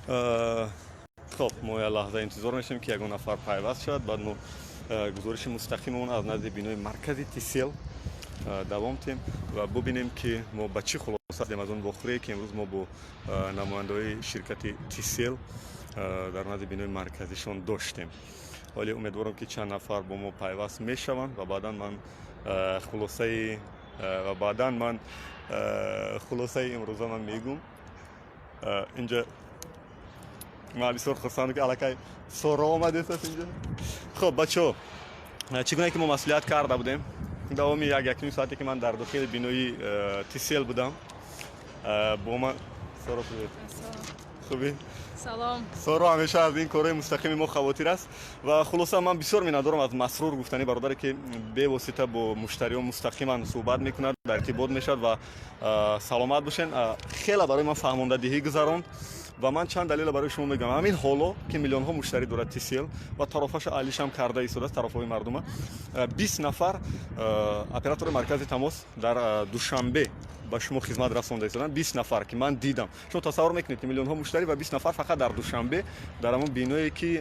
Хоб, мо як лаҳза интизор мешавем, ки ягон нафар пайваст шавад, баъд мо гузориши мустақимамон аз назди бинои маркази Тисел давом тем ва бубинем, ки мо ба чӣ хулоса расидем аз он вохӯрие, ки имрӯз мо бо намояндаҳои ширкати Тисел дар назди бинои марказишон доштем. Вале умедворам, ки чанд нафар бо мо пайваст мешаванд ва баъдан ман хулосаи ва баъдан ман хулосаи имрӯза ман мегӯм. Инҷа ман бисёр хурсандам, ки аллакай Соро омадесаст инҷа. Хоб, бачаҳо, чӣ гуна ки мо масъулият карда будем, давоми як якним соате, ки ман дар дохили бинои Тисел будам, бо ман Соро. Привет, хубӣ? Салом. Соро ҳамеша аз ин корҳои мустақими мо хавотир аст. Ва хулоса, ман бисёр миннатдорам аз Масрур, гуфтанӣ бародаре, ки бевосита бо муштариён мустақиман суҳбат мекунад, дар иртибот мешавад ва саломат бошен. Хеле барои ман фаҳмондадиҳӣ гузаронд ва ман чанд далела барои шумо мегӯям. Ҳамин ҳоло, ки миллионҳо муштарӣ дорад Тисел ва тарофаша алишам карда истодааст, тарофҳои мардума, 20 нафар оператори маркази тамос дар Душанбе ба шумо хизмат расонда истоданд. 20 нафар, ки ман дидам. Шумо тасаввур мекунед, ки миллионҳо муштарӣ ва 20 нафар фақат дар Душанбе, дар ҳамон биное, ки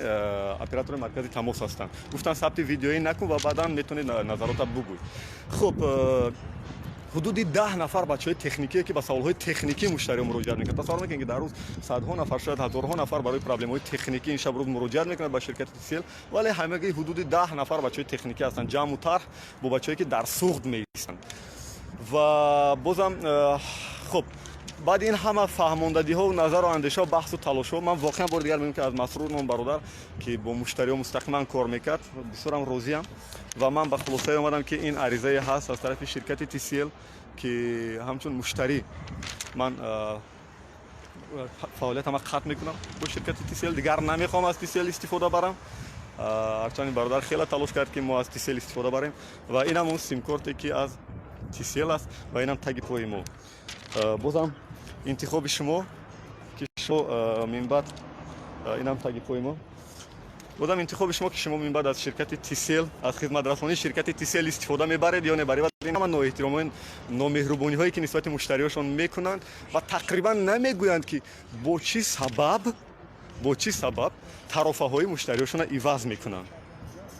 оператори маркази тамос ҳастанд. Гуфтан, сабти видеоӣ накун ва баъдан метавонед назарота бугӯй. Хуб, ҳудуди 10 нафар бачаҳои техникие, ки ба саволҳои техникӣ муштариён муроҷиат мекунанд. Тасаввур мекунед, ки дар рӯз садҳо нафар, шояд ҳазорҳо нафар барои проблемаҳои техникӣ ин шаб рӯз муроҷиат мекунад ба ширкати Тисел, вале ҳамаги ҳудуди 10 нафар бачаҳои техникӣ ҳастанд, ҷамъу тарҳ бо бачаҳое, ки дар Суғд меистанд. Ва бозам, хуб, баъди ин ҳама фаҳмондадиҳо, назару андешаҳо, баҳсу талошҳо, ман воқеан бори дигар мегӯям, ки аз Масрур ном бародар, ки бо муштариҳо мустақиман кор мекард, бисёрам розиям. Ва ман ба хулосае омадам, ки ин аризае ҳаст аз тарафи ширкати Тисел, ки ҳамчун муштарӣ ман фаъолиятама қатъ мекунам бо ширкати Тисел, дигар намехоҳам аз Тисел истифода барам, ҳарчанд ин бародар хеле талош кард, ки мо аз Тисел истифода барем. Ва инам он симкорте, ки аз Тисел аст, ва инам таги пои мо. Бозам интихоби шумо, ки шумо минбаъд, инам таги пои мо, бозам интихоби шумо, ки шумо минбаъд аз ширкати Тисел, аз хизматрасонии ширкати Тисел истифода мебаред ё небаред. Ҳама ноэҳтиромои, номеҳрубониҳое, ки нисбати муштариёшон мекунанд ва тақрибан намегӯянд, ки бо чӣ сабаб тарофаҳои муштариёшонро иваз мекунанд.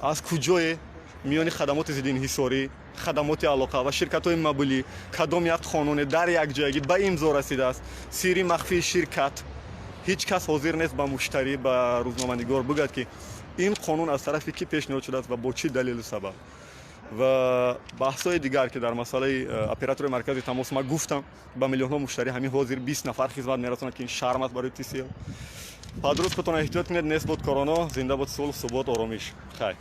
Аз куҷое миёни хадамоти зидди инҳисорӣ, хадамоти алоқа ва ширкатҳои мобилӣ кадом як қонуне дар якҷоягӣ ба имзо расидааст? Сирри махфии ширкат. Ҳеҷ кас ҳозир нест ба муштарӣ, ба рӯзноманигор бигӯяд, ки ин қонун аз тарафи кӣ пешниҳод шудааст ва бо чӣ далелу сабаб. Ва баҳсҳои дигар, ки дар масъалаи оператори маркази тамос ман гуфтам, ба миллионҳо муштарӣ ҳамин ҳозир 20 нафар хизмат мерасонад, ки ин шарм аст барои Тисел. Падрӯз, худтон эҳтиёт кунед. Нест буд корона, зинда буд сулҳ, субот, оромиш. Хайр.